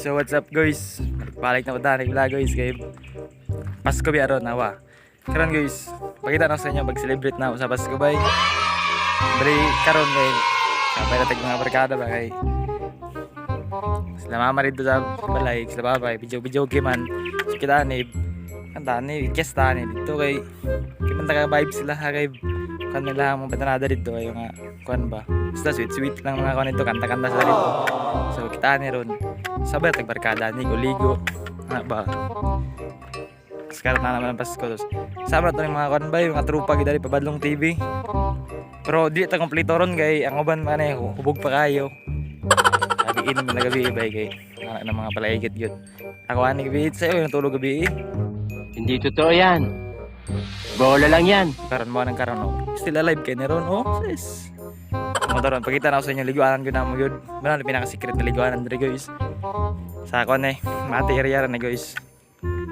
So what's up, guys? Balik na ko vlog, guys, kay Pasko bi aron nawa. Karon, guys, pakita na sa inyo mag-celebrate na ako sa Pasko bay. Bali karon kay sabay na tag mga barkada ba kay sila mama rito sa balay, sila papa, video video man. So kita ni kanta ni fiesta ni dito kay kay man taga vibe sila ha kay kan nila mga batanada dito kay mga kuan ba. Basta sweet sweet lang mga kuan dito, kanta-kanta sila dito. So kita ni ron sabay tag barkada ni ligo na ba. Sekarang na naman ang Pasko. Tapos, sama na to ng mga kuan ba, yung mga trupa gid dali Pabadlong TV. Pero di ta kompleto ron kay ang uban man eh hubog pa kayo. Sabi inom na gabi bay kay anak ng mga palaigit yun. Ako ani gabi sa'yo natulog gabi eh. Hindi totoo yan. Bola lang yan. Karon mo nang karon oh. Still alive kay ni ron oh. Sis. Mo ron pakita na ako sa inyo liguanan ko na mo yun. Wala na pinaka secret na liguanan diri, guys. Sa kuan eh, Mati area ra na, guys.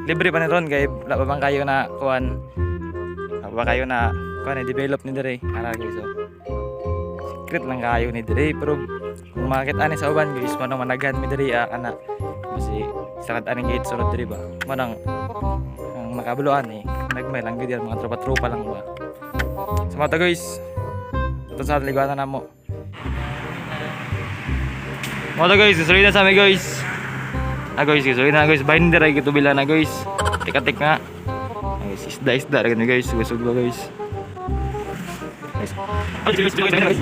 Libre pa ni ron kay wala pa bang kayo na kuan. Wala pa kayo na kuan eh, develop ni diri. Ara, guys, oh. Secret lang kayo ni diri pero kung makita ani sa uban, guys, manong managhan mi diri ah, kana. Kasi sarad aning gate sulod diri ba. Manang ang makabuluan eh nagmay lang gid yan, mga tropa-tropa lang ba. Sa mga to, guys, ito sa liguanan na mo mga to, guys. Susuloy na sa amin, guys. Ah, guys, susuloy na, guys. Binder ay kitubila na, guys. Tika-tik nga. Ah, guys, isda isda ra gani, guys. Gusog ba, guys? Guys. Ay, guys, guys, guys, guys.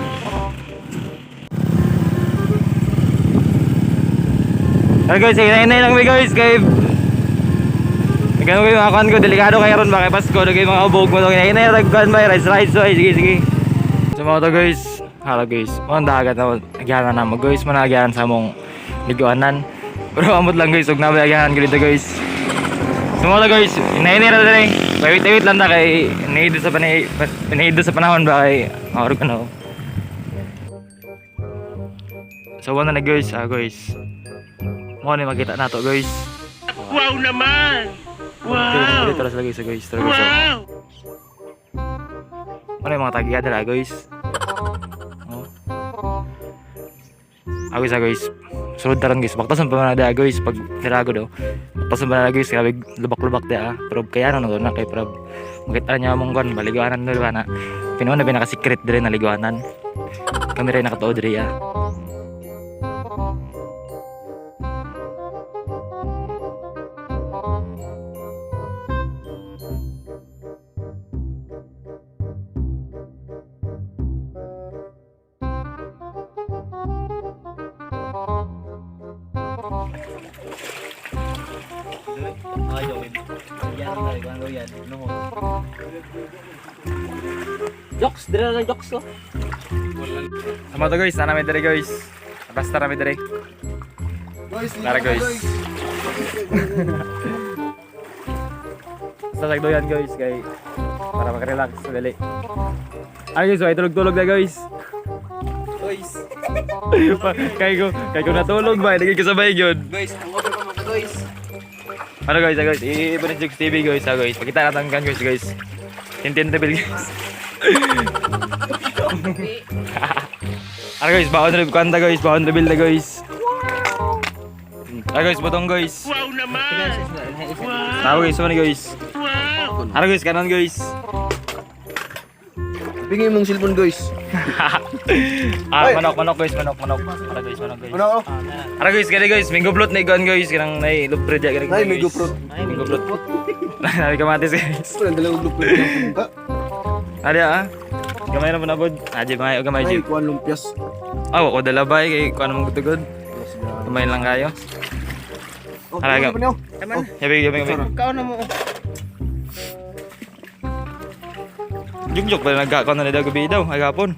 Ay, guys, hinay-hinay lang mi, guys, kay ganun kayo mga kuan ko, delikado kayo ron ba kay Pasko, kayo mga ubog mo, hinay rag kuan ba, rice rice, ay, sige, sige. So mga to, guys, hala, guys, mga dagat na, agyanan na mo, guys, mga agyanan sa mong liguanan. Pero amot lang, guys, huwag na ba agyanan ko dito, guys. So mga to, guys, hinay ra dali. Wait, wait lang ta kay niido sa panahon ba kay maurog ano. So wala na, guys, ah, guys. Mo ni makita nato, guys. Wow naman! Wow! Dito sila, guys, guys. Tara, guys. Wow! Ano yung mga tagiya dala, guys? Oh. Ah, guys, ah, guys. Sulod taron, guys. Baktasan pa man na da, guys, pag nirago daw. Baktasan pa na, guys, grabe lubak-lubak da ah. Pero kaya ano na kay pero makita niya mong kon baliguanan na na. Pinuha na pinaka secret dire na liguanan. Kami rin nakatuo dire ah. Jokes! Dira na jokes oh! Sama to, guys, na namin dire, guys. Basta rami dire. Guys, Tara, guys. Basta sagdoyan, guys, kay para makarelax dali. Ay, guys, ay tulog-tulog na, guys. Guys, Kay ko natulog ba, lagi ko sabay gyud. Guys, ang over pa mga guys. Ano, guys, ah, guys, iiba ni Jigs TV, guys, ah, guys. Pakita natin ang guys, guys. Tintin reveal, guys. Ano, guys, baon reveal kanta, guys, baon reveal na, guys. Ah, guys, butong, guys. Wow naman! Tao, guys, ano, guys. Wow! Ano, guys, kanon, guys. Bigay mong cellphone, guys. Ah, Ay! manok, manok, guys, manok, manok. Ano, guys, manok, guys. Ano? Ano, guys, kani, guys, mango float na iguan, guys, kanang nay lubre diya kanang. Nay, mango fruit. Mango fruit. Nay kamatis, guys. Wala dalawang blueprint ng pungka. Ari ah. Gamay na po na pod. Aji mga gamay Ay, jib. kuan lumpias. Ah, ko dala ba kay kuan mong gutugod. Gamay lang kayo. Oh, Aray, ano pa niyo? Yabi yabi yabi. Kaon na mo! Jugjug pa nagkaon na daw gabi daw, agapon.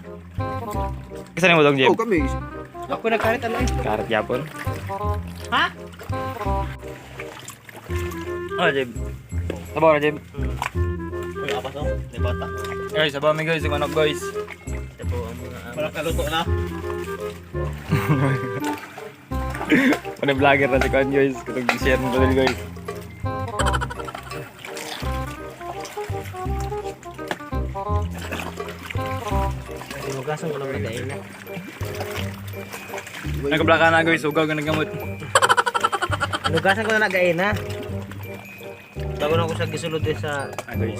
Kasi mo dong Oh, jib. kami. Ako nagkarit ano eh. Karat yapon. Ha? Oh, jib. Sabaw na, jib. Uy, apas oh. May bata. Guys, sabaw mi, guys, yung manok, guys. Ito ang mga... Parang kaluto na. Ano vlogger na si Kuan, guys. Katong share mo din, guys. Sinugasan ko lang na dahil na. Nagkablaka na, guys, ugaw ka nagkamot. Nugasan ko na nagain ha. Bago na ako sa gisulod din sa Ah, guys.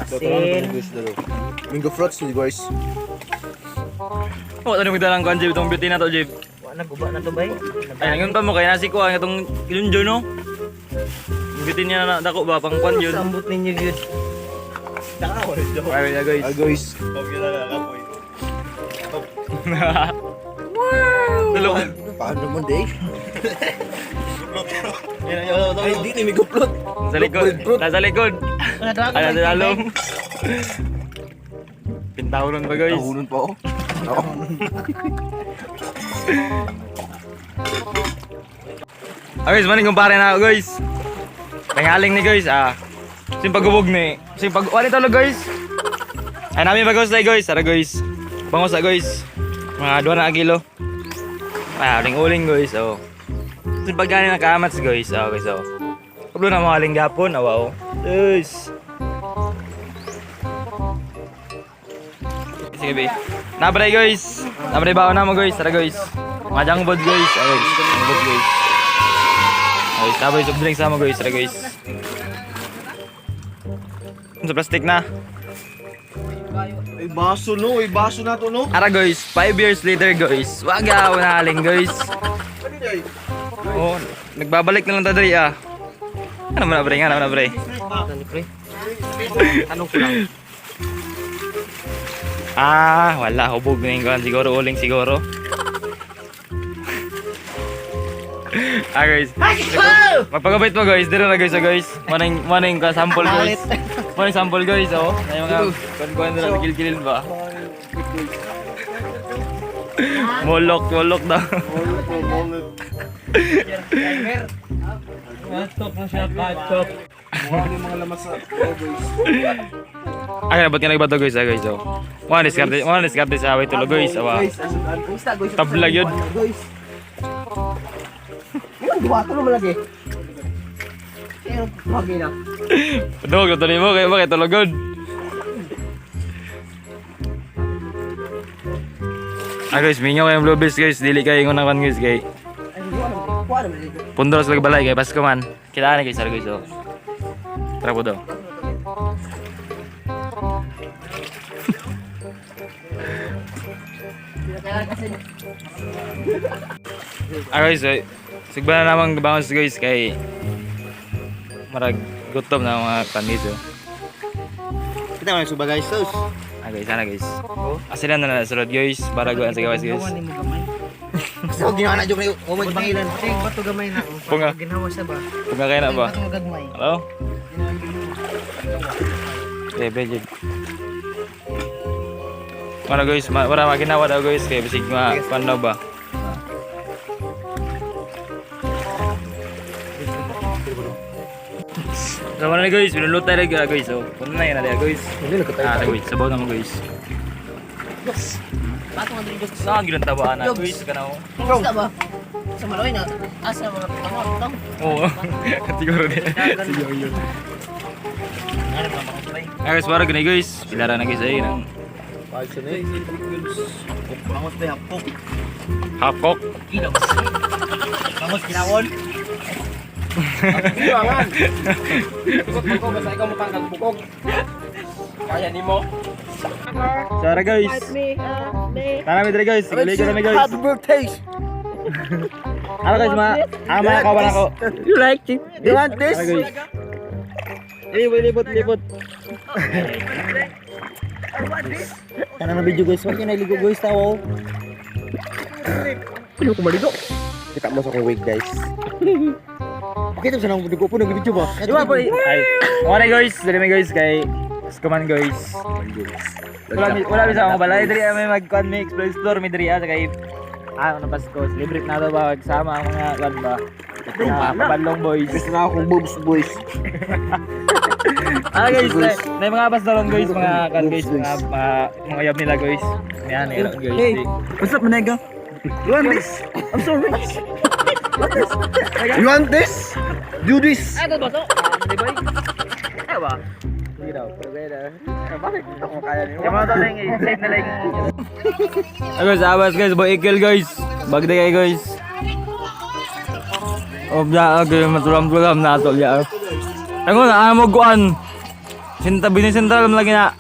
Asin. Mango fruits ni guys. Oh, ano magdalang kuan, Jib, itong beauty na to, Jib. Wa na guba na to bay. Ay, ngayon pa mo kaya nasi kuan itong yun yun, no? Yung beauty niya na dako ba pang kuan yun. Sambot ninyo yun. Ay, na guys. Ah guys. Dalawa. Paano mo day? Ay, di ni mango fruit. Sa likod. Fruit. Nasa likod. Wala daw Ay, nasa lalong. Pintawron ba, guys? Tahunan pa oh. Ah, guys, maning kumpare na ako, guys. Nangaling ni guys, ah. Sing pagubog ni. Sing pag wala talo, guys. Ay nami bagos na guys, tara guys. Bangos na guys. Mga 2 na kilo. Ah, uling-uling guys, oh. Sing pagani na kaamats guys, oh guys, oh. Kablo na mga aling gapon, awa oh. Guys. Sige, be. Nabray guys. Nabray baon na mo guys, tara guys. Mga jangbod guys, ah, guys. Jangbod guys. Guys, nabray soft drinks na mo guys, tara guys. Sa plastic na. Ay, baso no. Ay, baso na to no. Ara guys, 5 years later guys. Wag ako nahaling guys. Oh, nagbabalik na lang ta diri ah. Ano man na pre, ano man na pre? Ano pre? Tanong ko lang. Ah, wala hubog na yung kuwan siguro uling siguro. Ah guys. Magpagabait mo guys, dito na guys, ah, guys. Manang manang ka sample guys. Manang sample guys, oh. Ay mga kuan-kuan na gilgilin ba. Molok, molok daw. Katok na siya, katok. Mukha ni mga lamas sa oh, guys. Ay, ba't nga nagbato guys, ah, guys, oh. Mga diskarte sa away tulo guys, awa. Guys, asan Guys, Tabla yun. guys. Yun, duwato naman lagi. Pero, bagay na. Dog, tuloy mo, kaya bakit tulogod? Ah guys, minyo kayong blueberries guys, dili kayo ingon naman guys kay. Pundros lag balay kay Pasko man. Kailangan ni guys, sar guys oh. Tara po daw. Ah guys, eh, sigba na namang bangos guys kay marag gutom na mga panis oh. Kita mo suba guys, sos. Ah guys, sana guys. Asilan na na sulod guys, para gawin sa gawas guys. Ginawa ni mo gamay. Gusto ko ginawa na joke na yun. Oh my Pangilan. Ay, bato gamay na. oh. Punga. Ginawa siya ba? Punga kayo na ba? Bato gagmay. Hello? Okay, Bridget. Ano guys, ma wala maginawa daw guys kay bisig ma paano ba? So wala na guys, pinulot tayo guys. So, puno na yun na guys. Ah, guys, sabaw na mo guys. Bato nga diri Saan gilang tabaan na guys kana oh. Kumusta ba? Sa Maloy na. Asa mga pangotong. Oo. Siguro din. Sige yun. Ah, guys, para gani guys. Pilara na guys ay nang Bangos ba hapok? hakok. Bangos ginawon. Kiwangan. Tukot mo ko basta ikaw mutanggal bukog. Kaya nimo. Sara guys. Tara mi diri guys. Sige na mi guys. Happy birthday. Ano guys ma? Ah, mga kawan ako. You like it? You want this? Tara guys. Libot, libot, libot. Kana na video guys, wag kinaligo guys tawo. Pwede ko maligo. Kita mo sa akong wig guys. Pakita mo sa nang dugo po nag-video ba? Di ba po? Ay. Wala guys, diri mi guys kay Kuman guys. Wala mi sa akong balay diri may magkuan mi explore explore mi diri ah sa kay ah ano Pasko, celebrate na to ba magsama ang mga kuan ba. Mga kabalong boys. Gusto na akong boobs boys. Ah guys, na, na yung mga bas daron guys, mga kan guys, mga yab nila guys. Yan, yan guys. Hey, what's up, manega? You want this? I'm so rich. You want this? Do this. Ay, bato. Di ba? Ay ba? Sige daw, pero bakit hindi ako kaya niyo? Yung mga to lang, save na lang. Ay guys, abas guys, boy ikil guys. Bagday kayo guys. Oh, ya, okay, matulam-tulam na ato ya. Ay ko na mo guan. Sinta bini sentral mo lagi na.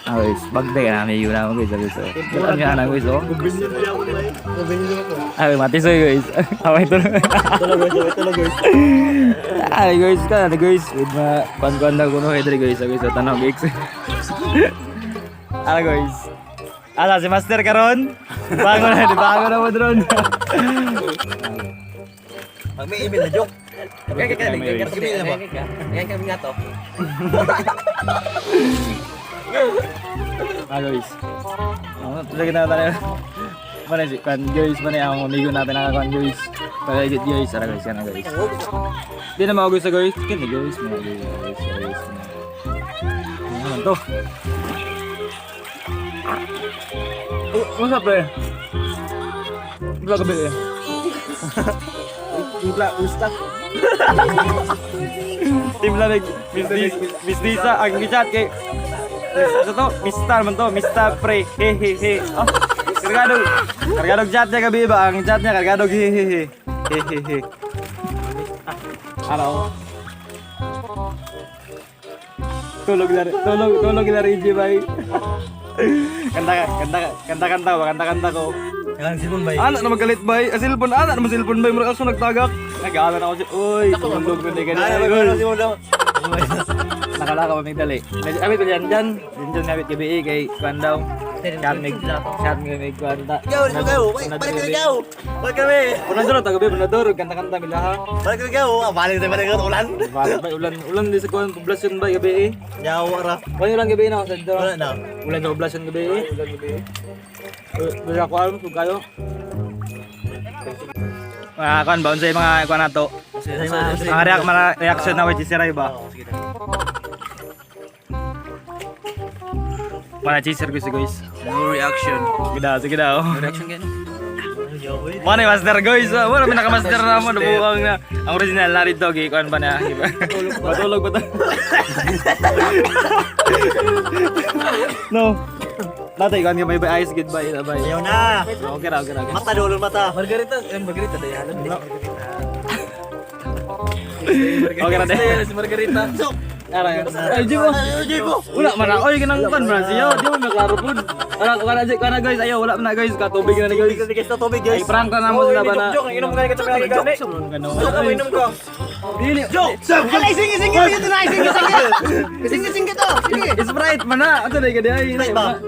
Ah guys, bagday ka namin yun na guys, guys. Ano nga na guys, oh. Ay, mati soy guys. Away to. Tulog guys. Ay guys, kana na guys. With mga kuan-kuan na kuno diri guys, guys, tanaw guys. Ala guys. Ala si Master karon. Bago na, di bago na mo drone. Pag may email na joke. Kaya ba? Kaya kami nga to. Ah guys. Ang talaga na tayo. Mana si kan guys, mana ang amigo natin nakakuan guys. Palagit guys, ara guys, yan guys. Di na maugos sa guys. Kini guys, mga guys, guys. Ano naman to? Oh, what's up eh? Wala gabi eh. Timpla, usta. Team Lamig, Miss Lisa, Miss Lisa, ang chat kay Sa to, Mr. man to, Mr. Pre, hehehe. Oh, kargado, kargado chat niya gabi ba? Ang chat niya kargado hehehe. Hehehe. Ano? Tulog na, tulog, tulog na rin, bay. Kanta ka, kanta ka, kanta kanta ko, kanta kanta ko. Kailangan silbon ba? Ana na magalit bay, ah, silpon, ana na silpon bay, murag aso nagtagak. Nag-aala na ako si, uy, tulog ko na ganyan. Nakala ka pa may dali. Medyo abit ko dyan dyan. Dyan dyan nabit gabi eh, kay kuan daw. Chat mig, chat mig may kuan ta. Ikaw, ikaw, balik ka ikaw. Balik kami. Punador ta gabi, punador, kanta-kanta mila ha. Balik ka ikaw. Ah, balik tayo, balik ka ulan. Balik ba ulan, ulan di sa kuan poblasyon ba gabi eh. Yawa ra. Kuan ulan gabi na sa dito. Wala na. Ulan sa poblasyon gabi eh. Ulan gabi eh. Wala ko alam kung kayo. Mga kuan ba unsay mga kuan nato? Mga react mga reaction na which is siray ba? Mga chaser guys guys. No reaction. Sige daw, sige daw. No reaction ganun. Mana yung master guys? Wala may naka-master na mo nabuang na. Ang original Larry Dog eh, kuan ba na? Matulog ba to? No. Dati kuan ka may bay eyes goodbye bye. Ayaw na. Okay ra, okay ra. Okay. Mata dulon mata. Margarita, eh, Margarita dayalan. Okay ra din. Si Margarita. Ara. Ay, di mo. Wala man na. Oy, kanang kuan man siya. Di mo maklaro pud. Wala kuan na kuan na guys. Ayaw wala man na guys. Katubig na ni guys. Guys, na tubig Ay guys. prank ka na mo sila ba na. Joke, inom ka na ka gani. Joke, Inom ka. Dili. Alay, sige, sige, sige, ito na, sige, sige. Sige, sige to. Sige. Sprite man na. Ato na gadi ay. Sprite ba?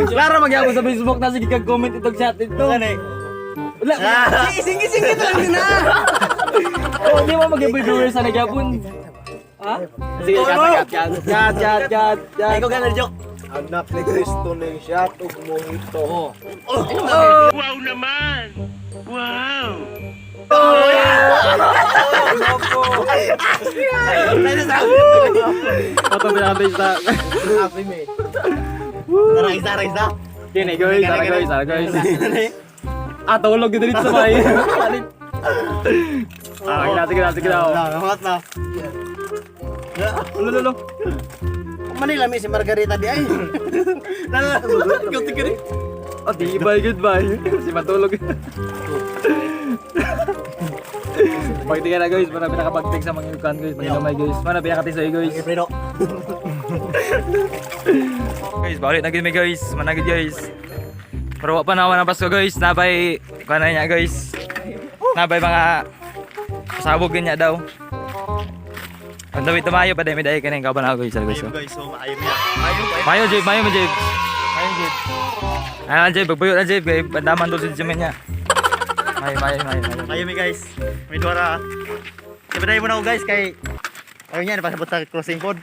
Klaro magyapon sa Facebook na sige kag comment itong chat ito. Wala. Sige, sige, sige to lang din na. Oh, di mo magyapon viewers sa nagyapon. Ha? Sige, cut, cut, cut, cut, cut, cut, cut. Ikaw gana joke. Anak ni Kristo ning shot ug mojito. Oh. Ato pinabase sa. Tara, isa, tara, isa. Kini guys, tara guys, tara guys. Ah, tulog dito sa may. Palit. Ah, sige na, sige na, sige na. Na, mat na. Ulo, ulo, ulo. Manila may si Margarita di ay. Lala, gusto ko rin. Oh, di bye, goodbye. Si matulog. Pagtingin na guys, para pinakapagtig sa mga ikan guys, mga gamay guys. Mana pinakatisoy guys. Preno. Guys, balik na gid mi guys, managid guys. Pero wa pa na ang Pasko guys, nabay kuan na niya guys. Nabay mga pasabog niya daw. Ang dami tumayo pa dami dai kaning kaban ako guys, guys. Guys, so maayo niya. Mayo Jib, mayo mo Jib. Mayo Jib. Ayan Jib, pagbuyo na Jib, kay pandaman doon sa gym niya. Mayo, mayo, mayo, mayo. Maayo mi guys. May duara. Ibaday mo na ako guys kay ayun yan, pasabot sa crossing code.